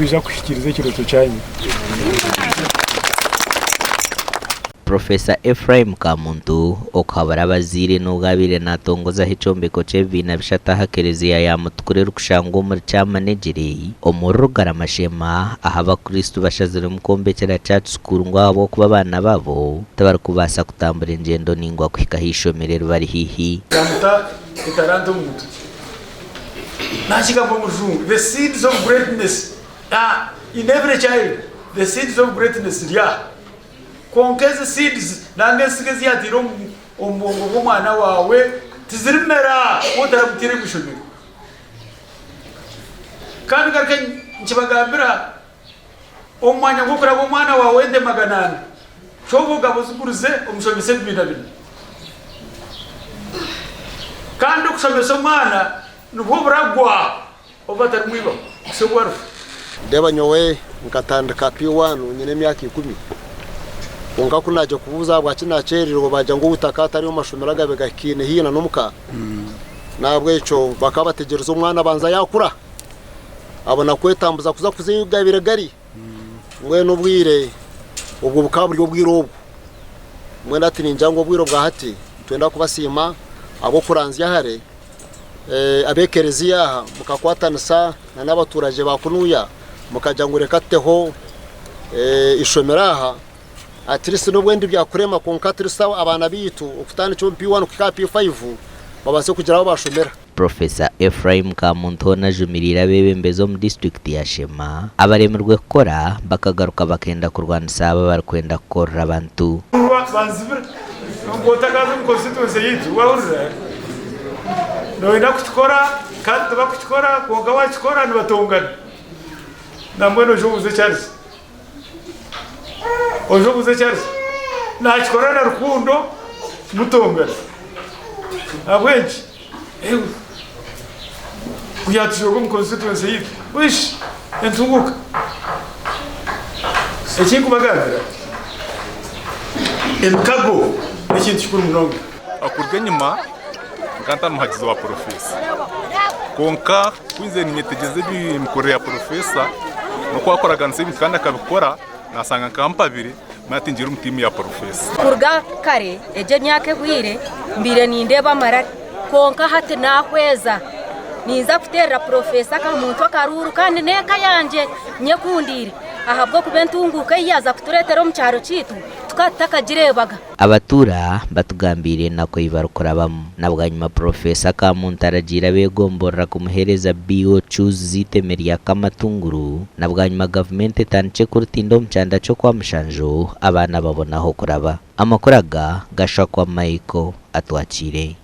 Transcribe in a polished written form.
Nibaija kuhikiiriza ekirooto kyanyu. Professor Ephraim Kamuntu okuhabura abazaire n'obu abaire natongozaho ekyombeko ky'ebibiina bishatu aha kereziya ya Mutukura erikushangwa omuri Kyamanegyere omuri Rugarama Sheema ahu abakristu bashazirwemu kwombekyera Church School ngu ahabw'okuba abaana baabo tibarikubaasa kutambura engyendo naingwa kuhika aha ishomero eribari haihi. Yamuta etalanta omu mutwe. Nakigamba omu rujungu, the seeds of greatness are in every child, the seeds of greatness ziri aha. Kwonka ezi seeds nanga ensigo ezi yataire omu omu bwongo bw'omwana waawe tizirimera waaba otaramutaire omu ishomero. Kandi ngaruke nkibagambira, omu mwanya gw'okuraba omwana waawe ente maganana, Kyoba ogaba ozigurize omushomesa ebibiina bina. Kandi okushomesa omwana nibwo buragwa obu batarimwibaho kuhitsya obu arifa. Ndeeba nyowe nkatandika P1 nyine emyaka ikumi, kwonka ku naagira kubuuza ahabwaki naakyereirwe baagira ngu obutaka hatariyo omu mashomero agabaire gahikaine haihi na n'omuka, n'ahabw'ekyo bakaba bategyerize omwana abanza yaakura abona kwetambuza kuza kuza ei gabaire gari. Mbwenu obwire obwo bukaba buri obwire obwo. Mbwenu hati ningira ngu obwire obwa hati nitwenda kubasiima ahabw'okuranzya hare ab'ekereziya aha mukakwatanisa n'abaturagye ba kunuya mukagira ngu reka tuteho eishomero aha at least n'obu endi byakurema kwonka at least abaana baitu okutandikira omu P1 kuhika aha P5 babaase kugira ahu bashomera. Professor Ephraim Kamuntu ajumiriire abeebembezi omu disiturikiti ya Sheema abaremirwe kukora bakagaruka bakenda kurwanisa abo abarikwenda kukorera abantu. Banzibira ngu otakaza omu constituency yaitu wahurira noyenda kukikora kandi tibakukikora kwonka wakikora nibatongana nambwenu oije obuuze Charles oije obuuze Charles nakikora na rukundo mutongana ahabw'enki Ku yaatujooga omu constituency yaitu, eish entunguuka. Eki nkubagambira, emikago n'ekintu kikuru munonga. Okuruga enyima nkaba ntari muhagizi wa Porofesa kwonka ku nzire ninyetegyereza emikorere ya Porofesa n'oku arikuraganisa ebintu kandi akabikora naashanga nka mpabire mbwenu hati ngiire omu tiimu ya Porofesa. Kuruga kare egi emyaka ehweire mbaire nindeeba amarare kwonka hati nahweza ninza kuteerera Purofesa Kamuntu akaruuru kandi n'eka yangye nyekundiire ahabw'okuba entunguuka ei yaaza kutureetera omu kyaro kyaitu tukaba tutakagireebaga. Abatuura batugambiire enaku ei barikurabamu. Na bwanyima Purofesa Kamuntu aragiire ab'egomborora kumuheereza BOQs z'eiteme rya Kamatunguru na bwanyima gavumenti etandikye kuritinda omu kyanda ky'Okwamushanju abaana babone ah'okuraba. Amakuru aga gashakwa Michael Atwakiire.